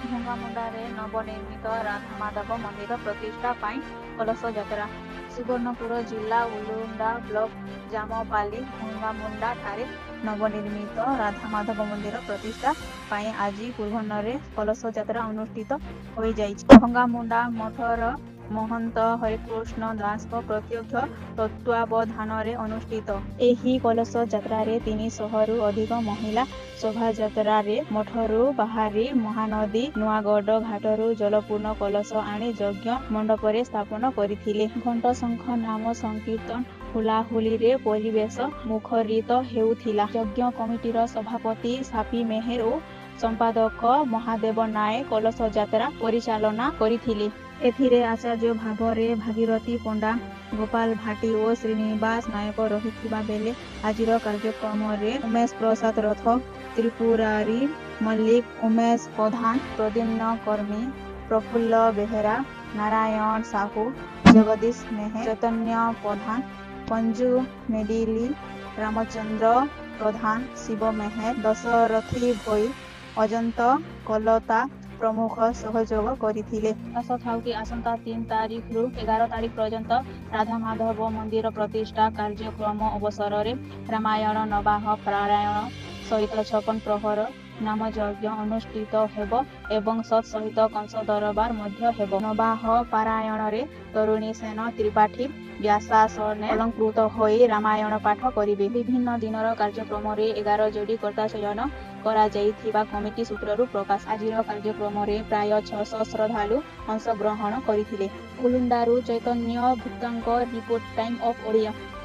ଭଙ୍ଗାମୁଣ୍ଡାରେ ନବନିର୍ମିତ ରାଧାମାଧବ ମନ୍ଦିର ପ୍ରତିଷ୍ଠା ପାଇଁ କଳସ ଯାତ୍ରା। ସୁବର୍ଣ୍ଣପୁର ଜିଲ୍ଲା ଉଲୁଣ୍ଡା ବ୍ଲକ ଜାମପାଲି ଭଙ୍ଗାମୁଣ୍ଡା ଠାରେ ନବନିର୍ମିତ ରାଧାମାଧବ ମନ୍ଦିର ପ୍ରତିଷ୍ଠା ପାଇଁ ଆଜି ପୂର୍ବାହ୍ନରେ କଳସ ଯାତ୍ରା ଅନୁଷ୍ଠିତ ହୋଇଯାଇଛି। ଭଙ୍ଗାମୁଣ୍ଡା ମଠର ମହନ୍ତ ହରେକୃଷ୍ଣ ଦାସଙ୍କ ପ୍ରତ୍ୟକ୍ଷ ତତ୍ତ୍ୱାବଧାନରେ ଅନୁଷ୍ଠିତ ଏହି କଳସ ଯାତ୍ରାରେ 300ରୁ ଅଧିକ ମହିଳା ଶୋଭାଯାତ୍ରାରେ ମଠରୁ ବାହାରି ମହାନଦୀ ନୂଆଗଡ଼ ଘାଟରୁ ଜଳପୂର୍ଣ୍ଣ କଳସ ଆଣି ଯଜ୍ଞ ମଣ୍ଡପରେ ସ୍ଥାପନ କରିଥିଲେ। ଘଣ୍ଟ, ଶଙ୍ଖ, ନାମ ସଂକୀର୍ତ୍ତନ ହୁଳାହୁଳିରେ ପରିବେଶ ମୁଖରିତ ହେଉଥିଲା। ଯଜ୍ଞ କମିଟିର ସଭାପତି ସାପି ମେହେର ଓ ସମ୍ପାଦକ ମହାଦେବ ନାଏକ କଳସ ଯାତ୍ରା ପରିଚାଳନା କରିଥିଲେ। ଏଥିରେ ଆଚାର୍ଯ୍ୟ ଭାବରେ ଭାଗିରଥି ପଣ୍ଡା, ଗୋପାଳ ଭାଟି ଓ ଶ୍ରୀନିବାସ ନାୟକ ରହିଥିବା ବେଳେ ଆଜିର କାର୍ଯ୍ୟକ୍ରମରେ ଉମେଶ ପ୍ରସାଦ ରଥ, ତ୍ରିପୁରାରୀ ମଲ୍ଲିକ, ଉମେଶ ପଧାନ, ପ୍ରଦ୍ୟୁମ୍ନ କର୍ମୀ, ପ୍ରଫୁଲ୍ଲ ବେହେରା, ନାରାୟଣ ସାହୁ, ଜଗଦୀଶ ମେହେର, ଚୈତନ୍ୟ ପଧାନ, ପଞ୍ଜୁ ମେଦିଲି, ରାମଚନ୍ଦ୍ର ପ୍ରଧାନ, ଶିବ ମେହେର, ଦଶରଥୀ ଭୋଇ, ଅଜନ୍ତ କଲତା ପ୍ରମୁଖ ସହଯୋଗ କରିଥିଲେ। ପ୍ରକାଶଥାଉକି, ଆସନ୍ତା 3 ତାରିଖରୁ 11 ତାରିଖ ପର୍ଯ୍ୟନ୍ତ ରାଧାମାଧବ ମନ୍ଦିର ପ୍ରତିଷ୍ଠା କାର୍ଯ୍ୟକ୍ରମ ଅବସରରେ ରାମାୟଣ ନବାହ ପାରାୟଣ ସହିତ 56 ପ୍ରହର ନାମଯଜ୍ଞ ଅନୁଷ୍ଠିତ ହେବ ଏବଂ ତତ୍ ସହିତ କଂସ ଦରବାର ମଧ୍ୟ ହେବ। ନବାହ ପାରାୟଣରେ ତରୁଣୀସେନ ତ୍ରିପାଠୀ ବ୍ୟାସାସନେ ଅଳଙ୍କୃତ ହୋଇ ରାମାୟଣ ପାଠ କରିବେ। ବିଭିନ୍ନ ଦିନର କାର୍ଯ୍ୟକ୍ରମରେ 11 ଯୋଡ଼ି କର୍ତ୍ତା ଚୟନ କରାଯାଇଥିବା କମିଟି ସୂତ୍ରରୁ ପ୍ରକାଶ। ଆଜିର କାର୍ଯ୍ୟକ୍ରମରେ ପ୍ରାୟ 600 ଶ୍ରଦ୍ଧାଳୁ ଅଂଶଗ୍ରହଣ କରିଥିଲେ। ଉଲୁଣ୍ଡାରୁ ଚୈତନ୍ୟ ଭୁକ୍ତାଙ୍କ ରିପୋର୍ଟ, ଟାଇମ୍ ଅଫ୍ ଓଡ଼ିଆ।